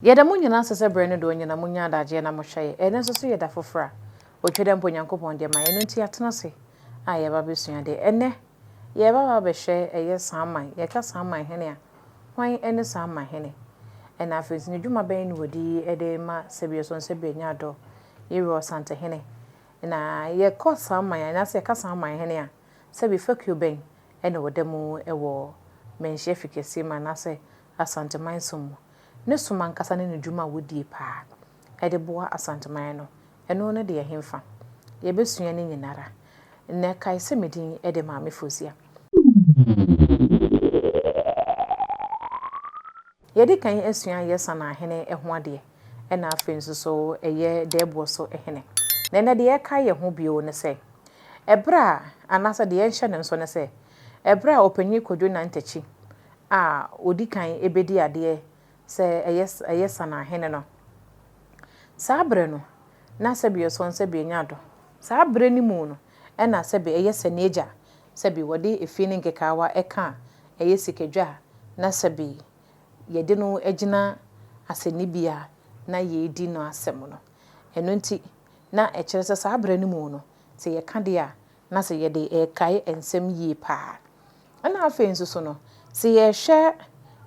Yɛda mo nyinaa ase sɛ berɛ ne doɔ nyinaa monya adagyeɛ na mohwɛ yɛ. Ɛnnɛ nso so yɛ da foforɔ a Otwa dɛ mpo Onyankopɔn de ama yɛn. Ɛno nti yɛatena ase a yɛreba abɛsua adeɛ. Ɛnnɛ yɛreba aba abɛhwɛ ɛyɛ Saaman. Yɛka Saaman hene a, hwan ne Saaman hene? Ɛna afei nso ne dwuma bɛn na ɔdi de ma Sɛbiɔsɔ Nsɛbianya Adɔ, Yerua Ɔsantehene? Na yɛkɔ Saaman anaasɛ yɛka Saaman hene a, sɛbi fakuo bɛn na ɔda mu wɔ Manhyia Fikɛseɛ mu anaasɛ Asanteman som mu? Ne som ankasa ne ne dwuma a wɔdie paa de boa Asanteman no, ɛno ne deɛ ɛhefa? Yɛbɛsua ne nyinara. Nnɛ, kae sɛ me din de Maame Fozia. Yɛadi kan asua Yɛsan ahene ho adeɛ, ɛna afei nso so ɛyɛ Dɛɛboɔ so hene. Na ɛnnɛ deɛ yɛrekae yɛn ho bio ne sɛ, ɛberɛ a, anaasɛ deɛ yɛnhyɛ no nso ne sɛ, ɛberɛ a Ɔpanyin Kwadwo Nantakyi a ɔdi kan bɛdi adeɛ sɛ ɛyɛ ɛyɛ Sanahene no. Saa berɛ no, na sɛbi ɔsɔn sɛbi ɛnya adɔ. Saa berɛ no mu no, ɛna sɛbi ɛyɛ Saniagya, sɛbi wɔde efie ne nkekaawa ɛka a ɛyɛ sikadwa a na sɛbi yɛde no agyina asɛnnibea na yɛredi no asɛm no. Ɛno nti, na ɛkyerɛ sɛ saa berɛ no mu no, sɛ yɛka deɛ a, na sɛ yɛde rekae nsɛm yie pa ara. Ɛna afei nso so no, sɛ yɛhwɛ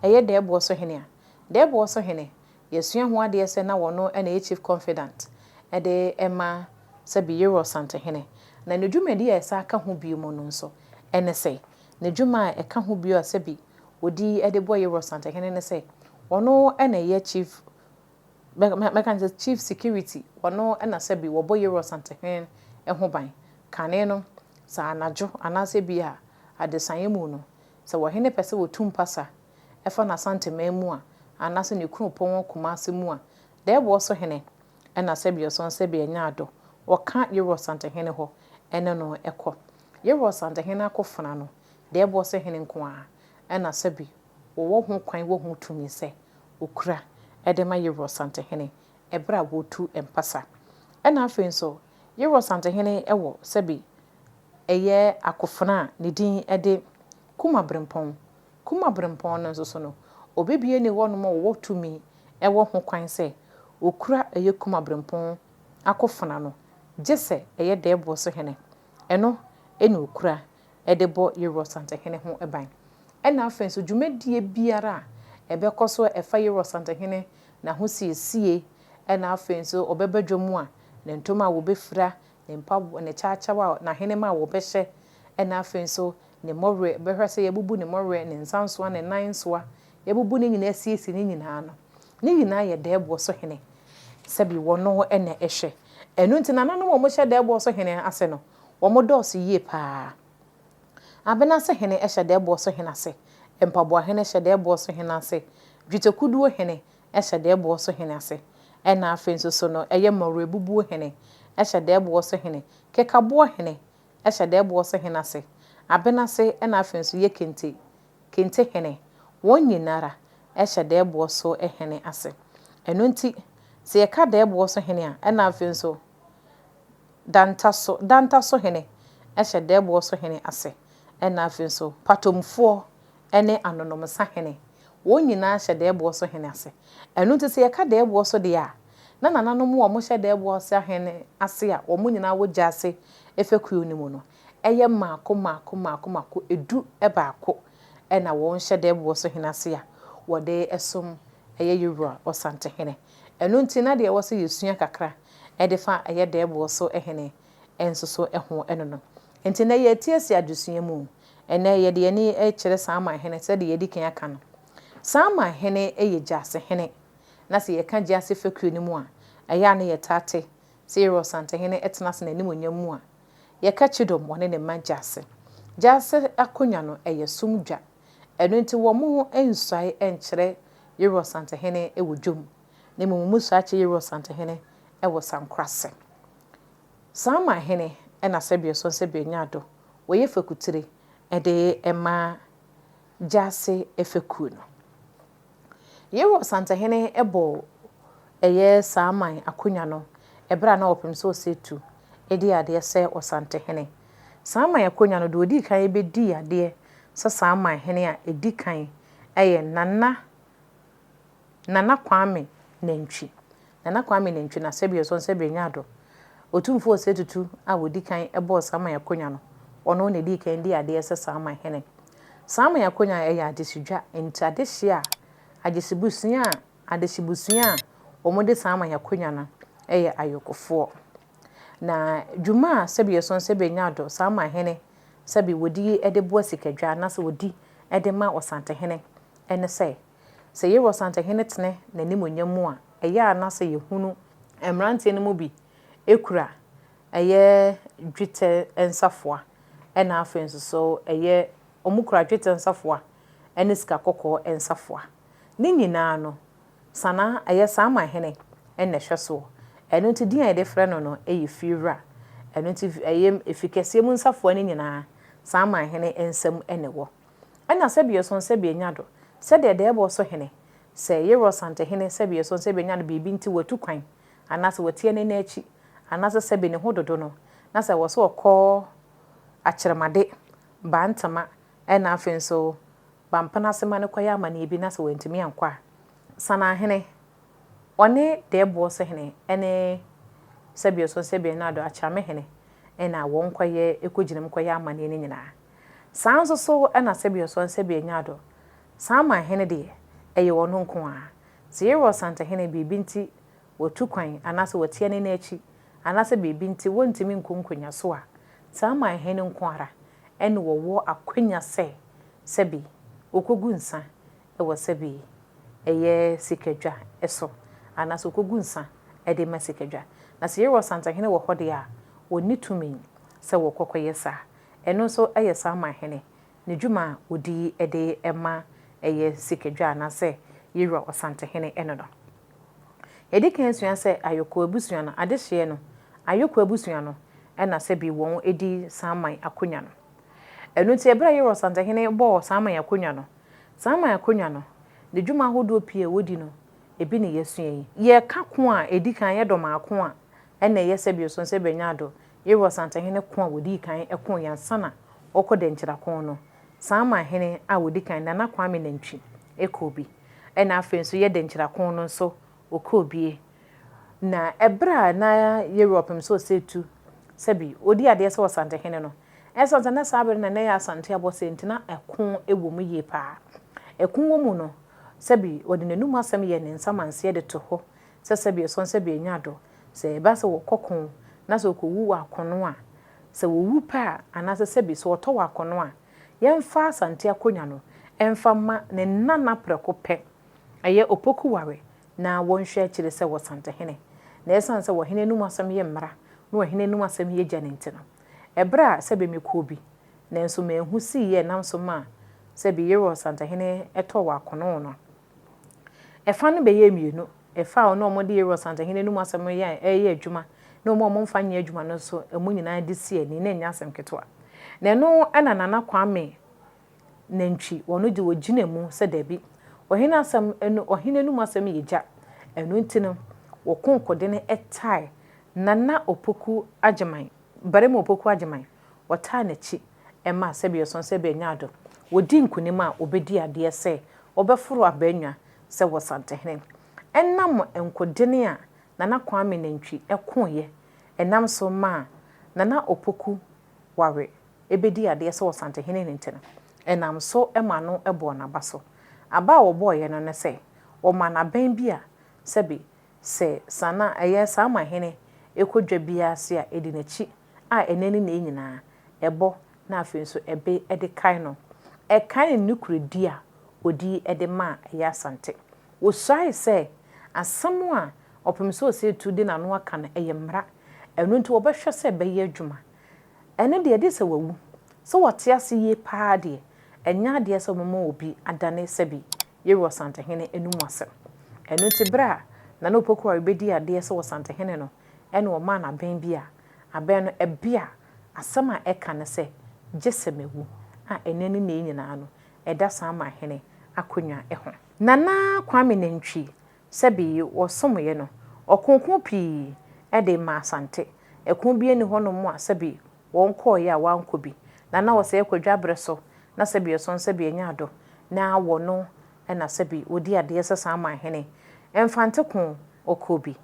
ɛyɛ Dɛɛboɔ so hene a, Dɛɛboɔ so hene, yɛsua ho adeɛ sɛ na ɔno na ɛyɛ chief confidant de ma sɛbi Yerua Ɔsantehene. Na ne dwumadie a ɛsan ka ho bio mu no nso ne sɛ, ne dwuma a ɛka ho bio a sɛbi ɔdi de boa Yerua Ɔsantehene ne sɛ, ɔno na ɛyɛ chief mɛka no sɛ chief security, ɔno na sɛbi wɔbɔ Yerua Ɔsantehene ho ban. Kane no, sɛ anadwo anaasɛ ebia adesaeɛ mu no, sɛ ɔhene pɛ sɛ ɔtu mpasa fa n'Asanteman mu a, anaasɛ ne kuropɔn Kumase mu a, Dɛɛboɔ so hene na sɛbi ɔsɔn sɛbi anya adɔ, ɔka Yerua Ɔsantehene hɔ ne no kɔ. Yerua Ɔsantehene akofena no, Dɛɛboɔ so hene nko ara na sɛbi wɔwɔ ho kwan wɔ ho tumi sɛ ɔkura de ma Yerua Ɔsantehene ɛberɛ a wɔretu mpasa. Ɛna afei nso, Yerua Ɔsantehene wɔ sɛbi ɛyɛ akofena a ne din de Kumaberempɔn. Kumaberempɔn no nso so no, obi biara nni hɔnom a ɔwɔ tumi wɔ ho kwan sɛ ɔkura ɛyɛ Kumaberempɔn akofena no, gye sɛ ɛyɛ Dɛɛboɔ so hene. Ɛno na ɔkura de bɔ Yerua Ɔsantehene ho ban. Ɛna afei nso dwumadie biara a ɛbɛkɔ so a ɛfa Yerua Ɔsantehene n'ahosiesie, ɛna afei nso ɔbɛba dwa mu a, ne ntoma a wɔbɛfira, ne mpaboa, ne kyawkyaw a, n'ahenemma a wɔbɛhyɛ, ɛna afei nso ne mmɔwerɛ, bɛhwɛ sɛ yɛabubu ne mmɔwerɛ, ne nsa nsoa, ne nan nsoa, yɛabubu ne nyinaa asiesie ne nyinaa no. Ne nyinaa yɛ dɛɛboɔ so hene, sɛbi wɔno na ɛhwɛ. Ɛno nti nananom a wɔhyɛ dɛɛboɔ so hene ase no, wɔdɔɔso yie pa ara. Abenase hene hyɛ dɛɛboɔ so hene ase, Mpaboa hene hyɛ dɛɛboɔ so hene ase, Dwetɛkuduo hene hyɛ dɛɛboɔ so hene ase, ɛna afei nso so no ɛyɛ Mmɔwerɛbubuo hene hyɛ dɛɛboɔ so hene, Kekaboɔ hene hyɛ dɛɛboɔ so hene ase, Abenase ɛna afei nso yɛ Kente, Kente hene, wɔn nyinara hyɛ dɛɛboɔ so hene ase. Ɛno nti sɛ yɛka dɛɛboɔ so hene a, ɛna afei nso Dantaso, Dantaso hene hyɛ dɛɛboɔ so hene ase, ɛna afei nso Patomfoɔ ne Anonomsa hene, wɔn nyinaa hyɛ dɛɛboɔ so hene ase. Ɛno nti sɛ yɛka dɛɛboɔ so deɛ a, na nananom a wɔhyɛ dɛɛboɔ so hene ase a wɔn nyinaa wɔ gyaase fekuo no mu no, ɛyɛ mmaako mmaako mmaako mmaako, du baako na wɔhyɛ dɛɛboɔ so hene ase a wɔde som ɛyɛ Yewura Ɔsantehene. Ɛno nti na deɛ ɛwɔ sɛ yɛsua kakra de fa ɛyɛ dɛɛboɔ so hene nso so ho no no. Enti nnɛ yɛrete asi adesua mu. Ɛnnɛ yɛde yɛn ani rekyerɛ Saaman hene sɛdeɛ yɛadi kan aka no. Saaman hene yɛ Gyase hene. Na sɛ yɛka Gyase fekuo no mu a, ɛyɛ a na yɛtaa te sɛ Yerua Ɔsantehene tena ase n'animuonyam mu a, yɛka Kyidom wɔne ne mma Gyase. Gyase akonnwa no, ɛyɛ sum dwa. Ɛno nti wɔn nsuae nkyerɛ Yerua Ɔsantehene wɔ dwam, na mmom wɔsua kyerɛ Yerua Ɔsantehene wɔ Sankorase. Saama hene na sɛbeɔsɔ nsɛbeɔnyado wɔyɛ fakutire de ma Gyase fekuo no. Yeru Ɔsantehene bɔɔ ɛyɛ Saaman akonwa no ɛberɛ a na ɔpem sɛ ɔsɛ tu di adeɛ sɛ Ɔsantehene. Saaman akonwa no deɛ ɔdii kan bɛdii adeɛ sɛ Saaman hene a ɛdi kan yɛ Nana Nana Kwame Nantwi. Nana Kwame Nantwi na sɛbi ɔsɔ sɛbi anya ado. Otumfoɔ Osei Tutu a wɔdi kan bɔɔ Saman akonnwa no, ɔno na ɛdii kan di adeɛ sɛ Saman hene. Saman akonnwa yɛ adehyedwa, nti adehye a adehyebusua a adehyebusua a wɔde Saman akonnwa no yɛ ayɔkofoɔ. Na dwuma a sɛbi ɔsɔ sɛbi anya ado Saman hene sɛbi wɔdi de boa sikadwa anaasɛ wɔdi de ma Ɔsantehene ne sɛ, sɛ yɛwɔ Ɔsantehene tene n'animonyam mu a, ɛyɛ a na sɛ yɛhunu mmeranteɛ no mu bi kura ɛyɛ dwetɛ nsafoa, ɛna afei nso so ɛyɛ wɔn kura dwetɛ nsafoa ne sika kɔkɔɔ nsafoa. Ne nyinaa no, Sanaa ɛyɛ Saamahene na ɛhwɛ soɔ. Ɛno nti din a yɛde frɛ no no yɛ Fiewura. Ɛno nti ɛyɛ efi kɛseɛ mu nsafoa no nyinaa Saamahene nsam na ɛwɔ. Ɛna sɛbi ɛso sɛbi anya do, sɛdeɛ dɛɛbɔ so hene, sɛ yɛwɔ Santehene sɛbi ɛso sɛbi anya do biribi nti watu kwan, anaasɛ watia ne nan akyi, anaasɛ sɛbi ne ho dodo no, na sɛ ɛwɔ sɛ ɔkɔ Akyerɛmade, Bantama, ɛna afei nso Bampenase ma no kɔyɛ amanneɛ bi na sɛ wantumi ankɔ a, Sanahene, ɔne Dɛɛboɔ so hene ne sɛbi ɛso sɛbi anya do Akyeamehene na wɔn kɔyɛ kɔgyina mu kɔyɛ amanneɛ no nyinaa. Saa nso so na sɛbi ɔsɔ sɛbi anya do Saman hene deɛ, ɛyɛ ɔno nko ara. Sɛ yɛwɔ Ɔsantehene biribi nti watu kwan anaasɛ watia ne nan akyi anaasɛ biribi nti wɔntumi nkɔ nkonnwa so a, Saman hene nko ara na wɔwɔ akwanya sɛ sɛbi wɔkɔgu nsa wɔ sɛbi ɛyɛ sikadwa so anaasɛ wɔkɔgu nsa de ma sikadwa. Na sɛ yɛwɔ Ɔsantehene wɔ hɔ deɛ a, wɔnni tumi sɛ wɔkɔ kɔyɛ saa. Ɛno nso yɛ Saman hene ne dwuma a ɔdi de ma ɛyɛ sikadwa anaasɛ Yewura Ɔsantehene no no. Yɛdi kan sua sɛ Ayoko abusua no adehyeɛ no, Ayoko abusua no na sɛbi wɔn di Saman akonnwa no. Ɛno nti ɛberɛ a Yewura Ɔsantehene bɔɔ Saman akonnwa no, Saman akonnwa no, ne dwuma ahodoɔ pii a wɔdi no, ebi ne yɛasua yi. Yɛka ko a ɛdi kan yɛ dɔm ako a ɛna ɛyɛ sɛbi ɔsɔn sɛbi anya Yewura Ɔsantehene ko a wɔdii kan koeɛ ansa na wɔkɔ Dɛnkyira no, Saama hene a ɔdi kan, Nana Kwame Nantwi, kɔɔ bi. Ɛna afei nso yɛ Dɛnkyira no nso, ɔkɔɔ bie. Na ɛberɛ a na Yewura Ɔpemsoɔ Osei-Tutu sɛbi ɔdi adeɛ sɛ Ɔsantehene no, ɛsiane sɛ na saa berɛ no na ɛyɛ Asante abɔseɛ nti na ɛko wɔ mu yie pa ara. Ɛko wɔ mu no, sɛbi ɔde n'anum asɛm yɛɛ ne nsamanseɛ de to hɔ sɛ sɛbi ɛsɔn sɛbi ɛnya adɔ. Sɛ ɛba sɛ wɔkɔ ko na sɛ wɔkɔwu wɔ akono a, sɛ wɔwu pɛ a, anaasɛ sɛbi sɛ wɔtɔ wɔ akono a, yɛmfa Asante akonnwa no mfa mma ne nana prɛko pɛ, ɛyɛ Opoku Ware, na wɔnhwɛ akyire sɛ Ɔsantehene. Na ɛsiane sɛ ɔhene anom asɛm yɛ mmara na ɔhene anom asɛm yɛ gya no nti no, ɛberɛ a sɛbi mekɔɔ bi, nanso manhu siiɛ ɛnam so maa sɛbi Yerua Ɔsantehene tɔɔ wɔ akono no, Ɛfa no bɛyɛɛ mmienu, ɛfa a wɔn a wɔde Yeroboam Asantehene anom asɛm no yɛe reyɛ adwuma ne wɔn a wɔmfa nyɛ adwuma no nso, wɔn nyinaa de sii ani. Na ɛnyɛ asɛm ketewa. Na ɛno na Nana Kwame Nantwi, wɔn de wɔgyina mu sɛ dabi, ɔhene asɛm no, ɔhene anom asɛm yɛ gya. Ɛno nti no, wɔko nkodene tae Nana Opoku Agyeman, Barima Opoku Agyeman, wɔtaa n'akyi maa sɛbi ɔsɔn sɛbi anya ado. Wɔdi nkonim a wɔbɛdi adeɛ sɛ wɔbɛforo abannwa sɛ Wɔsantehene. Ɛnam nkodene a Nana Kwame Nantwi koeɛ ɛnam so maa Nana Opoku Ware bɛdii adeɛ sɛ Wɔsantehene no nti no, ɛnam so maa no bɔɔ n'aba so. Aba a wɔbɔeɛ no ne sɛ, wɔmaa no abɛn bi a sɛbi sɛ Sana ɛyɛ Saamahene kɔ dwa biara ase a, ɛdi n'akyi a ɛnnɛ ne nnɛ nyinaa, ɛbɔ na afei nso ɛbe de kae no. Ɛkae ne nokorɛdi a ɔdi de maa ɛyɛ Asante. Wɔsuae sɛ asɛm a Ɔpemsoɔ Osei-Tutu de n'ano aka no, ɛyɛ mmara. Ɛno nti wɔbɛhwɛ sɛ ɛbɛyɛ adwuma. Ɛno deɛ, gye sɛ wawu. Sɛ wɔte ase yie pa ara deɛ, ɛnyɛ adeɛ sɛ wɔbɛma obi adane sɛbi Yeru Ɔsantehene anum asɛm. Ɛno nti berɛ a Nana Opoku Aware bɛdii adeɛ sɛ Ɔsantehene no, ɛna ɔmaa no abɛn bi a, abɛn no, ɛbe a asɛm a ɛka ne sɛ, Gye sɛ mawu, a ɛnnɛ ne nnɛ yi nyinaa no, ɛda saa manhene akonnwa ho. Nana Kwame Nantwi, sɛbe wɔsomeeɛ no, ɔkoo pii de maa Asante. Ɛko biara nni hɔnom a sɛbe wɔnkɔeɛ a wankɔ bi. Nana Osei Kwadwo aberɛ so na sɛbe ɔsɔn sɛbe anya ado, na wɔno na sɛbe wɔdi adeɛ sɛ saa manhene. Mfante ko, ɔkɔɔ bi.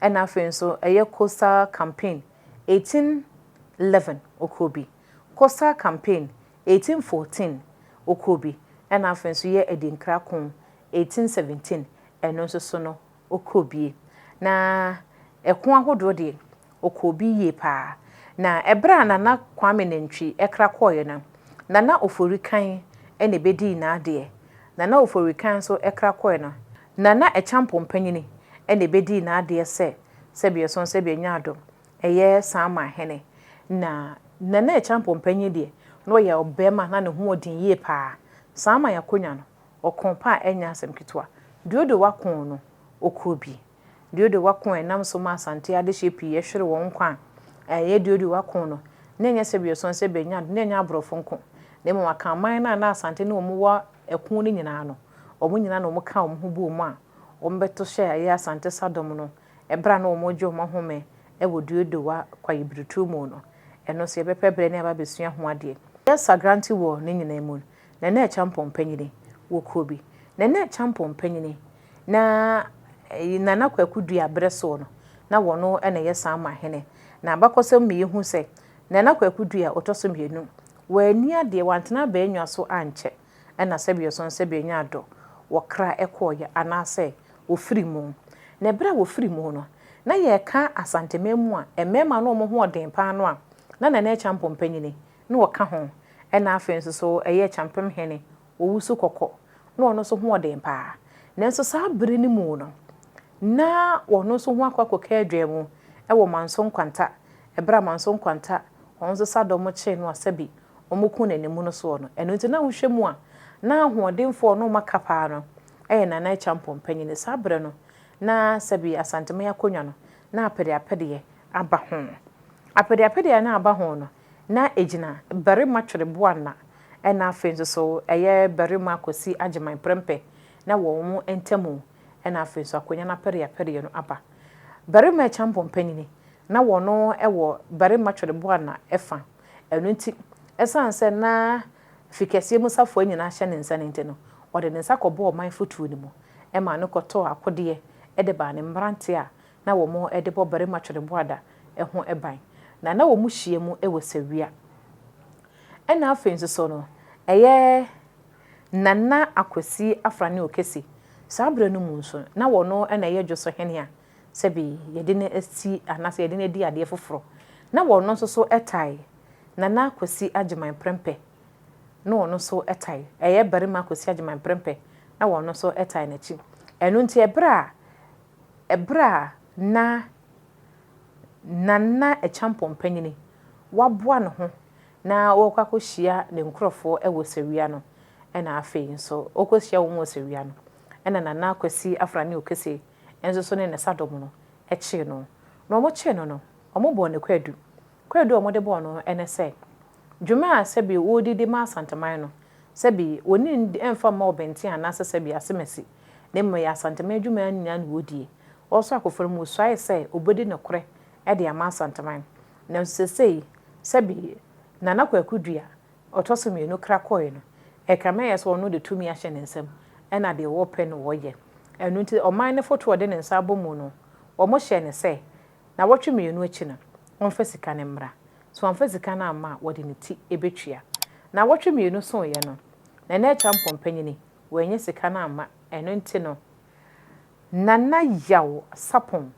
Ɛna afei nso ɛyɛ Coastal Campaign, 1811, ɔkɔɔ bi. Coastal Campaign, 1814, ɔkɔɔ bi. Ɛna afei nso yɛ Adinkra ko, 1817, ɛno nso so no, ɔkɔɔ bi. Na ɛko ahodoɔ deɛ, ɔkɔɔ bi yie paa. Na ɛberɛ a Nana Kwame Nantwi kra kɔeɛ no, Nana Ofori Kan na ɛbɛdii n'adeɛ. Nana Ofori Kan nso kra kɔeɛ no, Nana Acheampong Panyini na ɛbɛdii n'adeɛ sɛ sɛbi ɛso sɛbi ɛnyɛ adom, ɛyɛ Saama hene. Na Nana Acheampong Panyin deɛ, na ɔyɛ ɔbarima na ne ho ɔden yie paa. Saama akonnwa no, ɔko pa a ɛnyɛ asɛm ketewa. Dodowa ko no, ɔkɔɔ bi. Dodowa ko a ɛnam so ma Asante adehyeɛ pii ɛhwere wɔn nkwa a ɛyɛ Dodowa ko no, na ɛnyɛ sɛbi ɛso sɛbi ɛnyɛ adom, na ɛnyɛ aborɔfo nko. Na mmom akanman no a na Asante ne wɔn wɔ ɛko no nyinaa no, wɔn nyinaa na wɔn ka wɔn ho bɔɔ mu a wɔn bɛto hyɛ ɛyɛ Asante Sadom no, ɛberɛ a na wɔn regye wɔn ahome ɛwɔ Dodowa kwaebiretuo mu no. Ɛno nso yɛbɛpɛ berɛ ne aba abɛsua ho adeɛ. Yɛ Sagrante wɔ ne nyinaa mu no, Nana Acheampong Panyini wɔ kuo bi. Nana Acheampong Panyini na Nana Kwaku Dua berɛ soɔ no, na wɔno na ɛyɛ Saama hene. Na abakɔsɛm mu yɛhu sɛ Nana Kwaku Dua ɔtɔ so mmienu, wanni adeɛ, wantena abannwa so ankyɛ, ɛna sɛbi ɔso sɛbi ɛnyɛ adɔ, wɔkra ɛkɔɔeɛ anaasɛ wɔfiri mu. Na ɛberɛ a wɔfiri mu no, na yɛreka Asanteman mu a, mmarima no wɔn ho ɔden paa no a, na Nana Acheampong Panyini na wɔka ho. Ɛna afei nso so ɛyɛ Kyampem hene, Owusu Kɔkɔ, na ɔno nso ho ɔden paa. Nanso saa bere no mu no, na ɔno nso ho akɔ akɔka adwa mu ɛwɔ Manso Nkwanta. Ɛberɛ a Manso Nkwanta, ɔno nso sadɔm kyee no a sɛbi wɔn ku n'anim no soɔ no. Ɛno nti na wohwɛ mu a, na ahoɔdenfoɔ no ɔma ka paa no ɛyɛ Nana Acheampong Panyini. Saa bere no, na sɛbi Asanteman akonnwa no, na apɛdeapɛdeɛ aba ho. Apɛdeapɛdeɛ na aba ho no, na egyina barima twereboa na ɛna afei nso so ɛyɛ barima Kwasi Agyeman Prempeh na wɔn ntam, ɛna afei nso akonnwa no apɛdeapɛdeɛ no aba. Barima Acheampong Panyini na wɔn ɛwɔ barima twereboa na ɛfa. Ɛno nti, ɛsiane sɛ na fikɛseɛ mu safoa nyinaa hyɛ ne nsa no nti no, ɔde ne nsa kɔbɔɔ ɔman fotuo no mu ɛma no kɔtɔɔ akodeɛ ɛde baa ne mmeranteɛ a na wɔn de bɔ barima twereboa ɛho ban. Na wɔn hyia mu wɔ Sawia. Ɛna afei nso so no, ɛyɛ Nana Akwasi Afrane Okese. Saa berɛ no mu nso, na wɔno na ɛyɛ Dwoso hene a sɛbi yɛde no asi anaasɛ yɛde no adi adeɛ foforɔ. Na wɔno nso so tae Nana Kwasi Agyeman Prempeh, na ɔno nso tae. Ɛyɛ barima Kwasi Agyeman Prempeh, na wɔno nso tae n'akyi. Ɛno nti ɛberɛ a na Nana Acheampong Panyini waboa ne ho na ɔrekɔ akɔhyia ne nkurɔfoɔ wɔ Sawia no, ɛna afei nso ɔrekɔhyia wɔn wɔ Sawia no, ɛna Nana Kwasi Afrane Okese nso so ne ne sadɔm no kyee no. Na wɔkyee no no, wɔbɔɔ no kwaadu. Kwaadu a wɔde bɔɔ no ne sɛ, dwuma a sɛbi wɔredidi ma Asanteman no, sɛbi wɔnni mfa mma ɔbɛnten anaasɛ sɛbi asemasi, na mmom ɛyɛ Asanteman adwuma nyinaa na wɔredie. Ɔso akɔfra mu osuae sɛ obedi nokorɛ de ama Asanteman. Nanso sesei, sɛbi Nana Kwaku Dua ɔtɔ so mmienu kra kɔe no, ɛkame ayɛ sɛ ɔno de tumi ahyɛ ne nsam, ɛna deɛ wɔpɛ no wɔyɛ. Ɛno nti ɔman no foto a ɔde ne nsa abɔ mu no, wɔhyɛɛ no sɛ na wɔtwe mmienu akyi no, ɔmfa sika no mmra. So wɔamfa sika no amma a, wɔde ne ti bɛtua. Na wɔtwe mmienu soeɛ no, Nana Acheampong Panyini, wannya sika no amma. Ɛno nti no, Nana Yaw Sapon,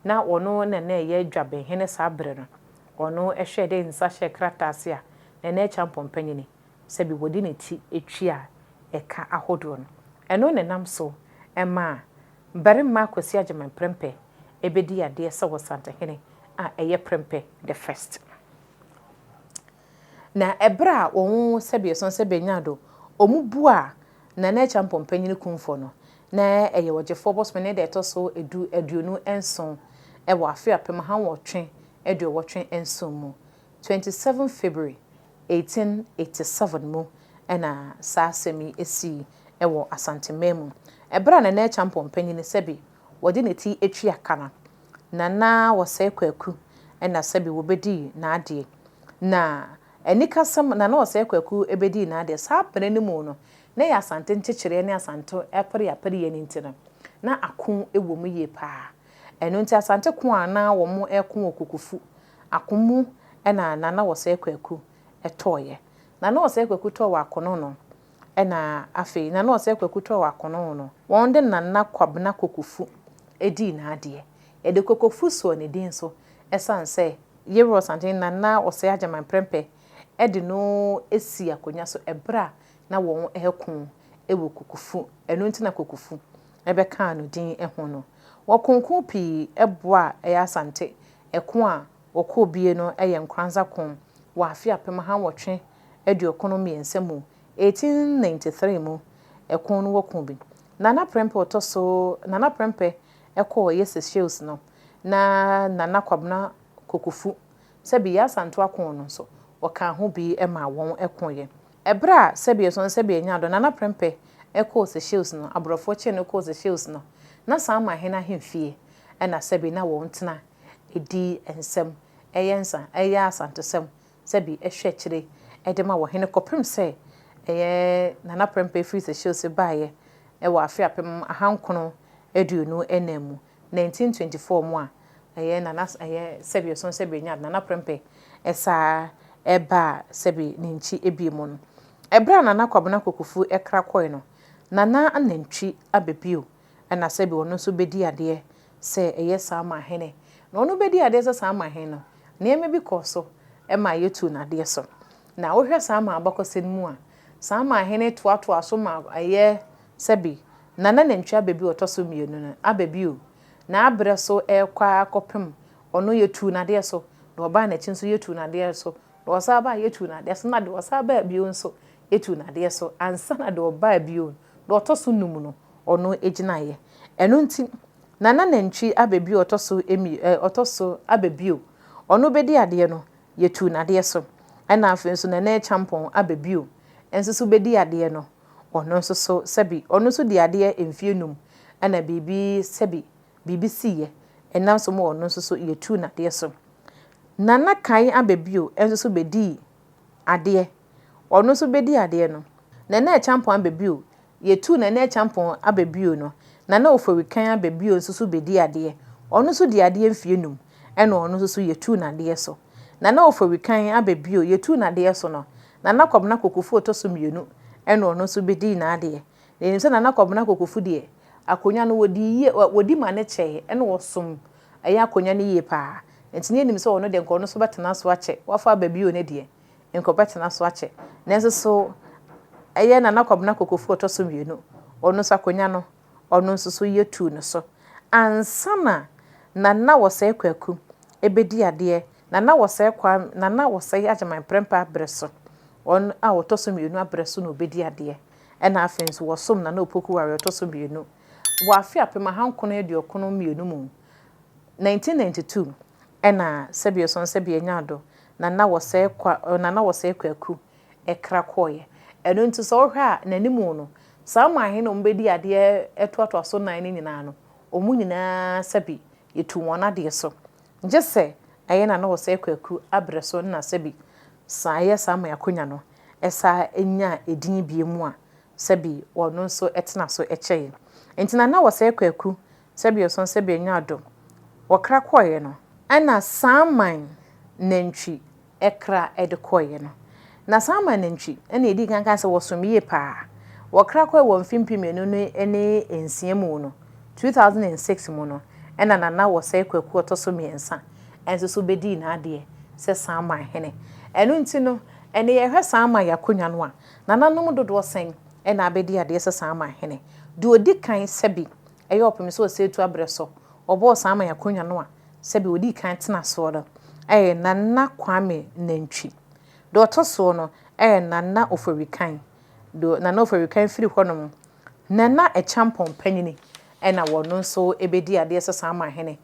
na ɔno na na ɛyɛ Dwabenhene saa berɛ no, ɔno hwɛɛ de nsa hyɛɛ krataa ase a Nana Acheampong Panyini, sɛbi wɔde ne ti tua ɛka ahodoɔ no. Ɛno na ɛnam so maa barima Kwasi Agyeman Prempeh ɛbɛdi adeɛ sɛ Ɔsantehene a ɛyɛ Prempeh the First. Na ɛberɛ a wɔn sɛbi ɛso sɛbi ɛnya do, wɔn bu a Nana Acheampong Panyini kumfoɔ no, na ɛyɛ ɔgyefoɔ bosome ne da ɛtɔ so 27 ɛwɔ afe 1887 mu, 27 February 1887 mu, ɛna saa asɛm yi esii ɛwɔ Asanteman mu. Ɛberɛ a Nana Acheampong Panyini sɛbi wɔde ne ti atwi aka no, Nana Wɔsɛe Kwaku ɛna sɛbi wɔbɛdii n'adeɛ. Na anikasɛm, Nana Wɔsɛe Kwaku ɛbɛdii n'adeɛ. Saa bere no mu no, na yɛ Asante nkyekyereɛ ne Asante apereapereɛ no nti no, na ako wɔ mu yie pa ara. Ɛno nti Asante ko a na wɔreko wɔ Kokofu ako mu na Nana Osei Kwaku tɔeɛ. Nana Osei Kwaku tɔɔ wɔ akono no, ɛna afei Nana Osei Kwaku tɔɔ wɔ akono no, wɔde Nana Kwabena Kokofu dii n'adeɛ. Yɛde Kokofu sɔɔ ne din so ɛsiane sɛ Yewura Ɔsantehene Nana Osei Agyeman Prempeh de no sii akonnwa so ɛberɛ a na wɔreko wɔ Kokofu, ɛno nti na Kokofu bɛkaa no din ho no. Wɔko pii boaa ɛyɛ Asante ɛko a wɔkɔɔ bie no yɛ Nkoranza ko wɔ afe 1893 mu, 1893 mu, ɛko no wɔko bi. Nana Prempeh ɔtɔ so, Nana Prempeh kɔɔ ɛyɛ Seychelles no, na Nana Kwabena Kokofu, sɛbi yɛ Asantew ako no nso, wɔkaa ho bi maa wɔn koeɛ. Ɛberɛ a sɛbi ɛso no sɛbi ɛnyɛ adɔ, Nana Prempeh kɔɔ Seychelles no, aborɔfoɔ kyee no kɔɔ Seychelles no, na saa Mahene ahemfie na sɛbi na wɔn tena di nsɛm, yɛ nsa, yɛ Asantesɛm, sɛbi hwɛ akyire de ma ɔhene kɔpem sɛ ɛyɛ Nana Prempeh firi Seychelles baeɛ wɔ afe 1924 mu, 1924 mu a ɛyɛ Nana ɛyɛ sɛbi ɛso sɛbi ɛnya Nana Prempeh ɛsaa ɛbaa sɛbi ne nkyi ebie mu no. Ɛberɛ a Nana Kwabena Kokofu ɛkra kɔe no, Nana Nantwi aba bio ɛna sɛbi ɔno nso bɛdi adeɛ sɛ ɛyɛ Saamahene. Na ɔno bɛdi adeɛ sɛ Saamahene no, nneɛma bi kɔɔ so ɛma yɛtuu n'adeɛ so. Na wohwɛ Saama abakɔsɛm mu a, Saamahene toatoa so ma ɛyɛ sɛbi Nana Nantwi aba bio ɔtɔ so mmienu no aba bio. N'abrɛ so ɛrekɔ akɔpem ɔno yɛtuu n'adeɛ so, na ɔbaa n'akyi nso yɛtuu n'adeɛ so, na ɔsan baa yɛtuu n'adeɛ so, na deɛ ɔsan baa bio nso yɛtuu n'adeɛ so, ansa na deɛ ɔbaa bio no, deɛ ɔtɔ so num no, ɔno gyinaeɛ. Ɛno nti, Nana Nantwi aba bio ɔtɔ so emi ɛ ɔtɔ so aba bio, ɔno bɛdi adeɛ no, yɛtuu n'adeɛ so. Ɛna afei nso Nana Acheampong aba bio nso so bɛdi adeɛ no, ɔno nso so sɛbi ɔno nso di adeɛ mfeɛ num, ɛna biribi sɛbi biribi siiɛ, ɛnam so ma ɔno nso so yɛtuu n'adeɛ so. Nana Kan aba bio nso so bɛdii adeɛ, ɔno nso bɛdi adeɛ no, Nana Acheampong aba bio, yɛtuu Nana Acheampong aba bio no, Nana Ofori Kan aba bio nso so bɛdi adeɛ, ɔno nso di adeɛ mfeɛ num, ɛna ɔno nso so yɛtuu n'adeɛ so. Nana Ofori Kan aba bio, yɛtuu n'adeɛ so no, Nana Kwabena Kokofu ɔtɔ so mmienu, ɛna ɔno nso bɛdii n'adeɛ. Na yɛnim sɛ Nana Kwabena Kokofu deɛ, akonnwa no wɔdi yie, wɔdi ma ne kyɛe, ɛna ɔsom ɛyɛ akonnwa no yie paa. Nti ne yɛnim sɛ ɔno deɛ nka ɔno nso bɛtena so akyɛ, wafa aba bio no deɛ, nka ɔbɛtena so akyɛ. Nanso so ɛyɛ Nana Kwabena Kokofu ɔtɔ so mmienu, ɔno nso akonnwa no, ɔno nso so yɛtuu no so. Ansa na Nana Osei Kwaku ɛbɛdi adeɛ, Nana Osei Kwame, Nana Osei Agyeman Prempeh abrɛ so, ɔno a ɔtɔ so mmienu abrɛ so na ɔbɛdi adeɛ. Ɛna afei nso wɔsom Nana Opoku Ware ɔtɔ so mmienu. Wɔ afe 1992 mu, 1992, ɛna sɛbi ɛso sɛbi ɛnya ado, Nana Osei Kwa, Nana Osei Kwaku ɛkra kɔɔeɛ. Ɛno nti sɛ wohwɛ a n'anim no, saa ɔmanhene a wɔbɛdi adeɛ ɛtoatoa so nan no nyinaa no, wɔn nyinaa sɛbi yɛtu wɔn adeɛ so. Gye sɛ ɛyɛ Nana Osei Kwaku abrɛ so na sɛbi saa ɛyɛ saa ama akonnwa no ɛsa nya edin bie mu a sɛbi ɔno nso ɛtena so ɛkyɛe. Nti Nana Osei Kwaku sɛbi ɔso sɛbi ɛnya ado, wɔkra kɔɔeɛ no, ɛna Saaman Nantwi ɛkra ɛde kɔɔeɛ no. Na Saaman Nantwi ɛna yɛdi kan kan sɛ wɔsom yie paa. Wɔkra kɔɔeɛ wɔ mfe 2006 mu no, 2006 mu no, ɛna Nana Osei Kwaku ɔtɔ so mmiɛnsa ɛnso so bɛdii n'adeɛ sɛ Saaman hene. Ɛno nti no, ɛne yɛhwɛ Saaman akonnwa no a, nananom dodoɔ sɛn ɛna abɛdi adeɛ sɛ Saaman hene. Deɛ ɔdi kan sɛbi ɛyɛ ɔpem sɛ Osei Tutu abrɛ so, ɔbɔɔ Saaman akonnwa no a, sɛbi ɔdii kan tena soɔ no, ɛyɛ Nana Kwame Nantwi. Deɛ ɔtɔ soɔ no, ɛyɛ Nana Ofori Kan. Deɛ Nana Ofori Kan firi hɔnom, Nana Acheampong Panyini ɛna wɔno nso ɛbɛdi adeɛ sɛ Saaman hene.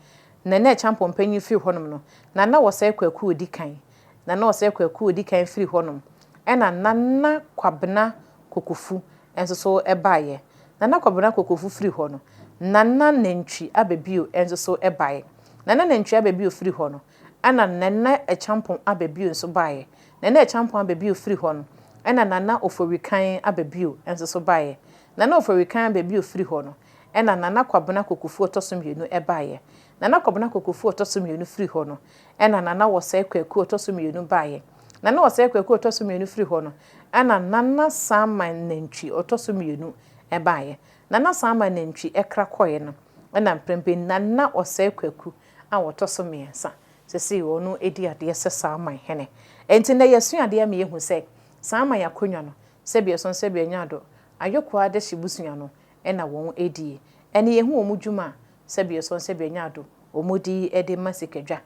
Nana Acheampong Panyin firi hɔnom no, Nana Osei Kwaku ɔdi kan. Nana Osei Kwaku ɔdi kan firi hɔnom, ɛna Nana Kwabena Kokofu nso so ɛbaeɛ. Nana Kwabena Kokofu firi hɔ no, Nana Nantwi aba bio nso so ɛbaeɛ. Nana Nantwi aba bio firi hɔ no, ɛna Nana Acheampong aba bio nso baeɛ. Nana Acheampong aba bio firi hɔ no, ɛna Nana Ofori Kan aba bio nso so baeɛ. Nana Ofori Kan aba bio firi hɔ no, ɛna Nana Kwabena Kokofu ɔtɔ so mmienu baeɛ. Nana Kwabena Kokofu ɔtɔ so mmienu firi hɔ no, ɛna Nana Wɔsɛe Kwaku ɔtɔ so mmienu baeɛ. Nana Wɔsɛe Kwaku ɔtɔ so mmienu firi hɔ no, ɛna Nana Saman Nantwi ɔtɔ so mmienu baeɛ. Nana Saman Nantwi kra kɔeɛ no, ɛna mprempren Nana Ɔsɛe Kwaku a ɔtɔ so mmiɛnsa, seesei ɔno di adeɛ sɛ Saman hene. Enti nnɛ yɛasua adeɛ ama yɛahu sɛ Saman akonnwa no, sɛbi ɛso sɛbi ɛnyɛ ado, Ayokoa adehye busua no na wɔn die. Ɛne yɛhu wɔn dwuma a, sɛbi ɛso sɛbi ɛnyɛ ado, wɔn di de ma sikadwa.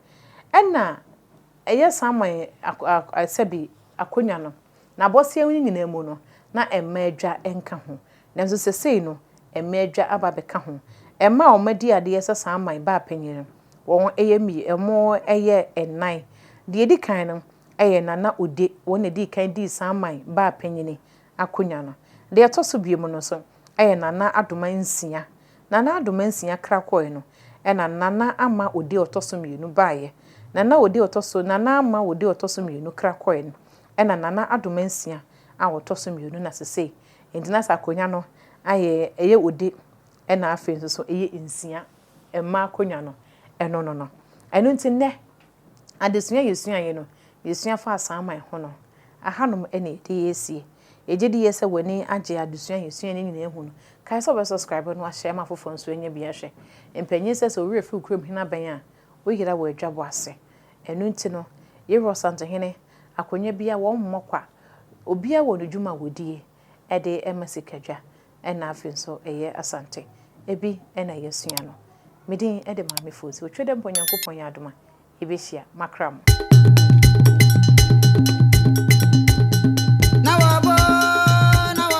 Ɛna ɛyɛ Saman sɛbi akonnwa no, n'abɔseɛ no nyinaa mu no, na mmaa adwa nka ho. Nanso sesei no, mmaa adwa aba abɛka ho. Mmaa a wɔadi adeɛ sɛ Saman baa panyin no, wɔn yɛ mmie, wɔn yɛ nnan. Deɛ ɛdi kan no yɛ Nana Ode, wɔn na ɛdii kan dii Saman baa panyini akonnwa no. Deɛ ɛtɔ so biom no nso yɛ Nana Adoma Nsia. Nana Adoma Nsia kra kɔeɛ no, ɛna Nana Ama Ode a ɔtɔ so mmienu baeɛ. Nana Ode a ɔtɔ so, Nana Ama Ode a ɔtɔ so mmienu kra kɔeɛ no, ɛna Nana Adoma Nsia a ɔtɔ so mmienu na sesei. Enti na sɛ akonnwa no ayɛ, ɛyɛ Ode ɛna afei nso so ɛyɛ Nsia mma akonnwa no, ɛno no no. Ɛno nti nnɛ, adesua a yɛsuaeɛ no, yɛsua faa Saman ho no, ahanom na yɛde resie. Yɛgye di yie sɛ w'ani agye adesua a yɛsuaeɛ no nyinaa ho no. Kae sɛ wobɛ subscribe na wahyɛ ama afoforɔ nso anya bi ahwɛ. Mpanyin sɛ sɛ wo werɛ fi wo kurom hene abɛn a, woyera wɔ adwabɔ ase. Ɛno nti no, Yewura Ɔsantehene, akonnwa biara wɔmmɔ kwa. Obiara wɔ ne dwuma a wɔdie de ma sikadwa ɛna afei nso ɛyɛ Asante. Ebi na yɛasua no. Me din de Maame Fosi. Otwe dɛ mpo Nyankopɔn yɛ adom a, yɛbɛhyia. Makra mo.